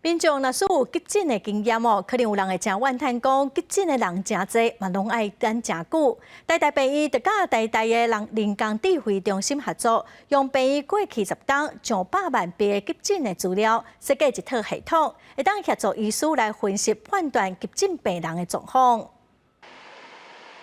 民眾若是有急診的經驗哦，可能有人會誠怨嘆講，急診的人誠濟，嘛攏愛等誠久。台大病院就佮台大的人工智慧中心合作，用病院過去10冬上百萬筆的急診的資料，設計一套系統，會當協助醫師來分析判斷急診病人的狀況。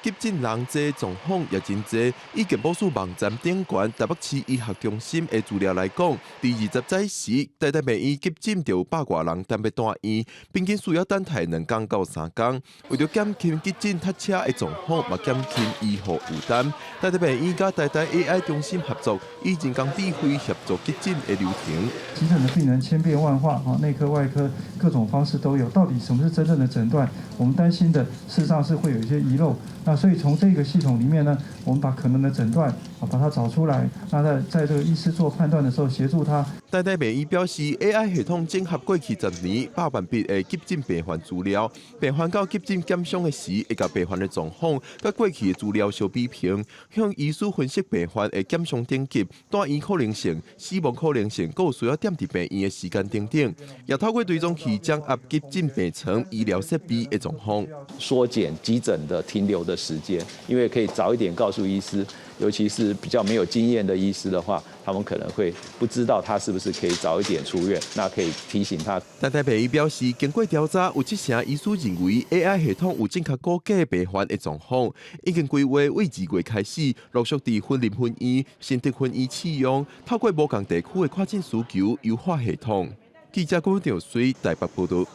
急診人濟，狀況也真濟。以健保署網站頂懸台北市醫學中心的資料來講，佇20早時，台大病院急診就有百外人等欲住院，平均需要等待2工到3工。為著減輕急診塞車的狀況，嘛減輕醫護負擔，台大病院佮台大 AI 中心合作，以人工智慧協助急診的流程。急診的病人千變萬化，哈，內科、外科各種方式都有。到底什麼是真正的診斷？我們擔心的，事實上是會有一些遺漏。那所以從這個系統裡面呢，我們把可能的診斷啊，把它找出來。那在這個醫師做判斷的時候，協助他。台大病院表示，AI 系統整合過去10年百萬筆的急診病患資料，病患到急診檢傷的時，會共病患的狀況佮過去的資料相比拼，向醫師分析病患的檢傷等級、住院可能性、死亡可能性，閣有需要踮佇病院的時間等等，也透過追蹤器掌握急診病床醫療設備的狀況，縮減急診的停留的時間，因為可以早一點告訴醫師，尤其是比較沒有經驗的醫師的話，他們可能會不知道他是不是可以早一點出院，那可以提醒他。台大病院表示，經過調查，有七成醫師認為 AI 系統有正確估計病患的狀況，已經規劃為2月開始陸續佇雲林分院、新竹分院試用，透過無仝地區的看診需求優化系統。記者郭兆水台北報道。